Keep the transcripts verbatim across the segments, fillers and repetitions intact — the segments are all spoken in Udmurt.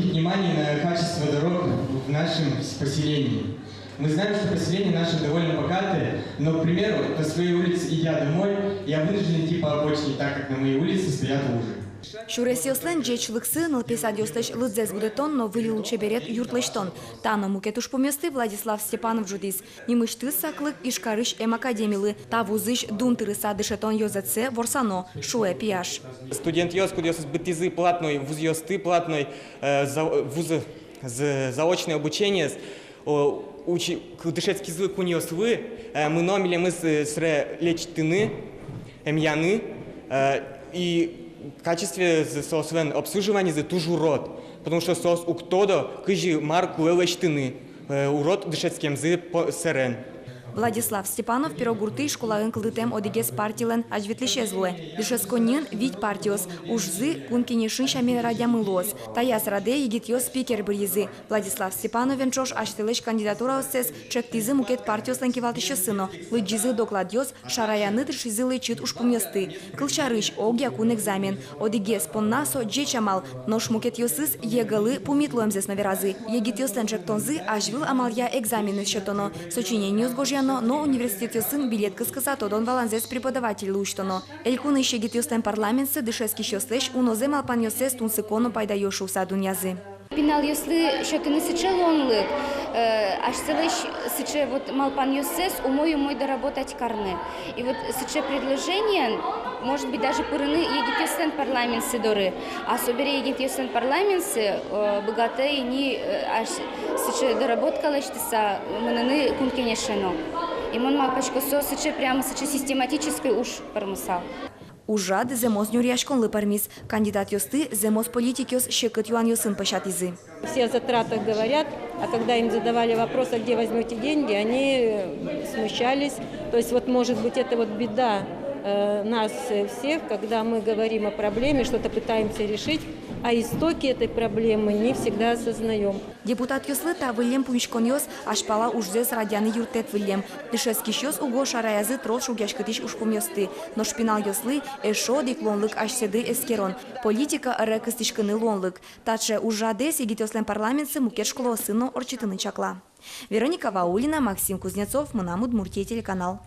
обратить внимание на качество дорог в нашем с-, поселении. Мы знаем, что поселение наше довольно богатое, но, к примеру, по своей улице, идя домой, я вынужден идти по обочине, так как на моей улице стоят лужи. Сюресъёслэн ӟечлыксы, нылпи садъёслэсь лыдзэс будэтон но выль лулчеберет юрт лэсьтон. Та но мукет ужпумъёсты Владислав Степанов ӝутӥз. Нимысьтыз саклык Ижкарысь эм академилы, та вузысь дун тырыса дышетон ёзэтсэ ворсано, шуэ пияш. Студентъёс, кудъёсыз быдтӥзы платной вузъёсты, платной, э, за-, вузы, з-, заочное обучение, о, учи-, к-, дышетскизы кунъёслы, э, мыно милемыз, э, сыре лечтыны, эмъяны, э, и качестве з-, соослэн обслуживанизы туж урод, потому что соос уг тодо, кызьы мар кулэ лэсьтыны, э, урод дышетскемзы по-, сэрен. Владислав Степанов Пирогуртысь школаын кылдытэм одӥгез партилэн азьветлӥсез луэ. Дышетсконниын вить партиос, ужзы Кун Кенешын сямен радъямын луоз. Таяз радэ егитъёс спикер быръизы. Владислав Степановен ӵош асьсэлэсь кандидатураоссэс ӵектӥзы мукет партиослэн кивалтӥсьёссы но, лыдӟизы докладъёс, шараяны тыршизы лэчыт ужпумъёсты. Кылсярысь, огъя кун экзамен. Одӥгез понна со ӟеч амал, нош мукетъёсыз ЕГЭ-лы пумит луэмзэс но веразы. Егитъёслэн ӵектонзы азьвыл амалъя экзаменэз сётоно, сочинениос гожъяно но университетъёсын билет кыскыса тодон-валанзэс преподавательлы усьтоно. Элькунысь егитъёслэн парламентсы дышетскисьёслэсь унозэ малпанъёссэс тунсыко но пайдаё шуыса дунъязы. Пиналъёслы сётыны сыӵе луонлык, э, асьсэлэсь сыӵе вот малпанъёссэс умой-умой доработать карыны. И вот сыӵе предложениен, может быть, даже пырыны егитъёслэн парламентсы доры. А собере егитъёслэн парламентсы, э, быгатэ ини, э, ась-, сыӵе доработка лэсьтыса мыныны Кун Кенеше но. И мон малпасько, со сыӵе прямо сыӵе систематической уж пӧрмысал. Ужрад зэмос нюръяськонлы пӧрмиз. Кандидатъёсты зэмос политикъёс секыт юанъёсын пӧсятӥзы. Все о затратах говорят, а когда им задавали вопрос, а где возьмёте деньги, они, э, смущались. То есть вот, может быть, это вот беда, э, нас, э, всех, когда мы говорим о проблеме, что-то пытаемся решить, а истоки этой проблемы не всегда осознаём. Депутатъёслы та выллем пумиськонъёс азьпала ужзэс радъяны юрттэт выллем. Дышетскисьёс уго шараязы трос шугъяськытӥсь ужпумъёсты. Нош пиналъёслы эшшо одӥг луонлык асьсэды эскерон. Политика ӧре кыстӥськыны луонлык. Таӵе ужрадэз егитъёслэн парламентсы мукет школаосын но ортчытыны чакла. Вероника Ваулина, Максим Кузнецов, «Мынам Удмуртие» телеканал.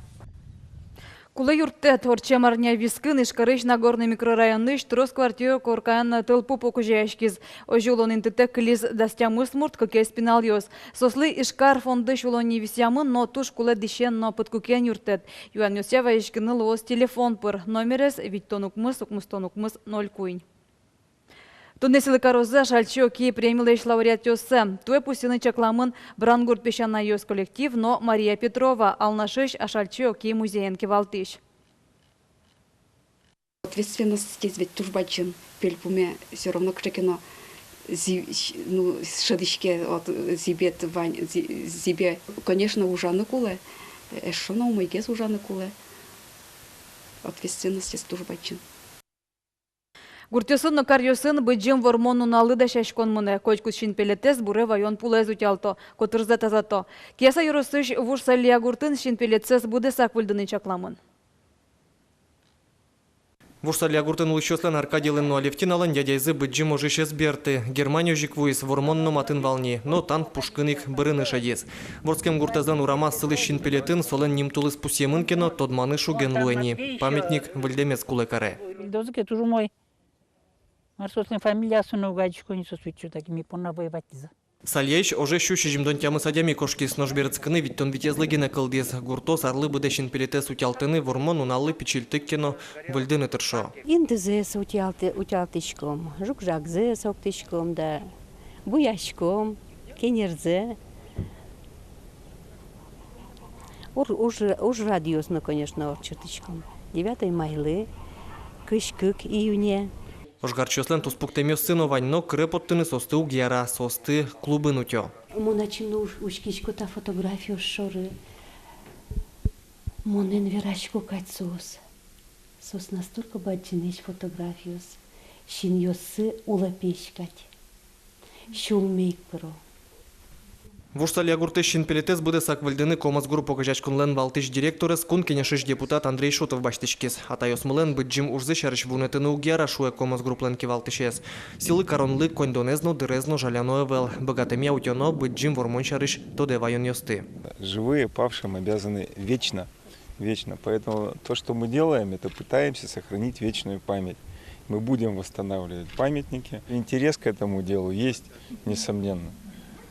Кулэ юрттэт. Ортчем арня вискын Ижкарысь Нагорный микрорайонысь трос квартира коркан тылпу пукызяськиз. Озьы улон интытэк кылиз дас тямыс мурт, кыкез пиналъёс. Соослы Ижкар фондысь улонни висъямын, но туж кулэ дӥсен но пыдкукен юрттэт. Юанъёсъя вазиськыны луоз телефон пыр, номерез витьтон укмыс, укмыстон укмыс, ноль куинь. Туннэ сӥлы карозы Ашальчи Оки премилэсь лауреатъёссэ. Туэ пусйыны чакламын Брангурт песянайёс коллектив но Мария Петрова, Алнашысь Ашальчи Оки музейын кивалтӥсь. Ответственностез ведь туж бадӟым, пельпуме всё равно кыӵе ке но зи-, ну, шӧдӥське, вот, зӥбет вань, зи-, зӥбе. Конечно, ужаны кулэ, эшшо но умойгес ужаны кулэ. Ответственностез туж бадӟым. Гуртъёсын но каръёсын Быдӟым Вормон нуналлы дасяськон мынэ. Котькуд синпелетэз буре ваён пулэз утялто, котырзэ тазато. Кияса ёросысь Вуж Салия гуртын синпелетсэс быдэсак выльдыны чакламын. Вуж Салья гуртын улӥсьёслэн Аркадийлэн но Алевтиналэн дядяйзы Быдӟым ожысь ӧз берты. Германия озьы ик вуиз, вормон но матын вал ни, но тан пушкын ик бырыны шедиз. Вордскем гуртэзлэн урамаз сылӥсь синпелетын солэн нимтулыз пусъемын ке но, тодманы шуген луэ ни. Памятник выльдэмез кулэ каре. Выльдозы ке, туж умой. Мар соослэн фамилияосын но уг адӟиськы ни, соос ведь всё-таки ми понна воевать итӥзы. Сальяысь ожысь сю сизьымдон тямыс адями кошкиз, нош берытскыны витьтон витезлы гинэ кылдӥз. Гуртоос арлы быдэ синпелетэз утялтыны, вормон нуналлы пичильтык ке но выльдыны тыршо. Индызэс утялты-, утялтӥськом, жуг-жагзэс октӥськом да, буяськом, кенерзэ. Ур-, уж-, ужрадъёс но, конечно, ортчытӥськом. Девятой майлы, кызь кык июне. Ожгарчиослэн туспуктэмъёссы но вань, но кыре поттыны соосты уг яра, соосты клубын утё. Мон ачим но уж-, учкисько та фотографиос шоры. Монэн верасько кадь соос. Соос настолько бадӟымесь фотографиос. Синъёссы улэпесь кадь. Сюлмы ик пыро. Вуж Салья гуртысь синпелетэз быдэсак выльдыны «Комос Групп» огазеяськонлэн валтӥсь директорез, Кун Кенешысь депутат Андрей Шутов басьтӥськиз. Атайёсмылэн быдӟым ужзы сярысь вунэтыны уг яра, шуэ «Комос Групплэн» кивалтӥсез. Сӥлы каронлы коньдонэз но, дырез но жаляно ӧвӧл. Быгатэмъя утёно быдӟым вормон сярысь тодэ ваёнъёсты. Живые павшим обязаны вечно. Вечно. Поэтому то, что мы делаем, это пытаемся сохранить вечную память. Мы будем восстанавливать памятники. Интерес к этому делу есть, несомненно.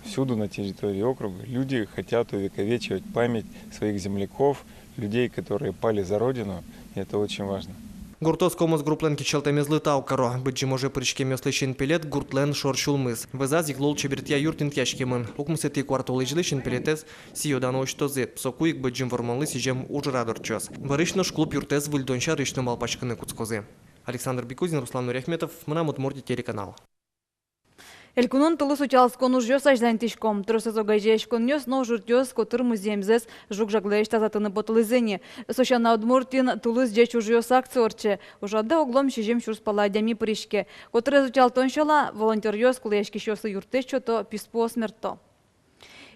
Всюду на территории округа люди хотят увековечивать память своих земляков, людей, которые пали за Родину. И это очень важно. Гуртоос «Комос Групплэн» кичӧлтэмезлы тау каро. Быдӟым оже пыриськемъёслы синпелет — гуртлэн шор сюлмыз. Вӧзаз ик лулчеберетъя юрт интыяськемын. Укмысэтӥ куартолэзьлы синпелетэз сӥё-дано усьтозы. Соку ик Быдӟым вормонлы сӥзем ужрад ортчоз. Бӧрысь нош клуб юртэз выльдон сярысь но малпаськыны кутскозы. Александр Бекузин, Руслан Нуриахметов, «Мынам Удмуртие» телеканал. Элькунын тулыс утялтӥськон ужъёс азьланьтӥсько. Тросэз огазеяськонъёс но ужъюртъёс котыр музъемзэс жуг-жаглэсь тазатыны потылӥзы ини. Со сяна, Удмуртиын «Тулыс ӟеч ужъёс» акция ортче. Ужрадэ оглом сизьым сюрс пала адями пыриське. Котырез утялтон сяна, волонтёръёс кулэяськисьёслы юрттэт сёто, писпуос мерто.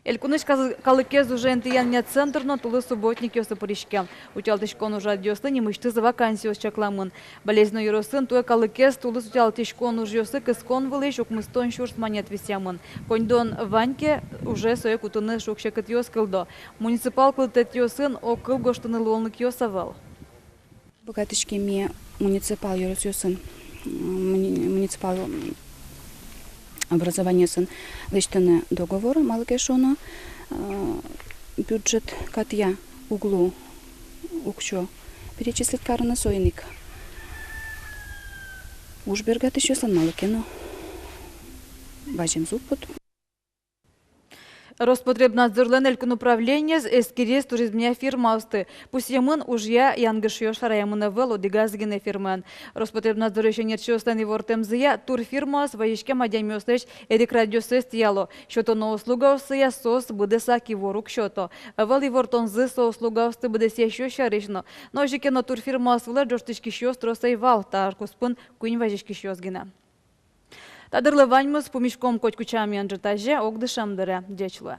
Элькунысь каз-, калыкез уже интыянъя центр но тулыс субботникъёсы пыриське. Утялтӥськон ужрадъёслы нимысьтыз вакансиос чакламын. Балезино ёросын туэ калыкез тулыс утялтӥськон ужъёсы кыскон вылысь укмыстон сюрс манет висъямын. Коньдон вань ке, уже сое кутыны шуг-секытъёс кылдо. Муниципал кылдытэтъёсын огкыл гожтыны луонлыкъёс ӧвӧл. Быгатӥське ми муниципал ёросъёсын, муни-, муниципал образованиосын лэсьтыны договор, малы ке шуоно, э, бюджет катъя уг лу уксё перечислить карыны, соин ик уж бергатӥсьёслэн малы ке но ваземзы уг поты. Роспотребнадзорлэн элькун управлениез эскериз туризмъя фирмаосты. Пусъемын, ужъя янгышъёс шараямын ӧвӧл, одӥгаз гинэ фирмаен. Роспотребнадзорысь ӧнерчиослэн ивортэмзыя, турфирмаос вазиськем адямиослэсь эрикрадъёссэс тӥяло. Сётоно услугаоссыя соос быдэсак ивор уг сёто. Ӧвӧл ивортонзы со услугаосты быдэсъясьёс сярысь но. Но озьы ке но турфирмаос вылэ ӝожтӥськисьёс трос ӧй вал, та ар куспын куинь вазиськисьёс гинэ. Та дырлы ваньмыз. Пумиськом котьку чамъян ӝытазе, огдышем дыре. Ӟеч луэ.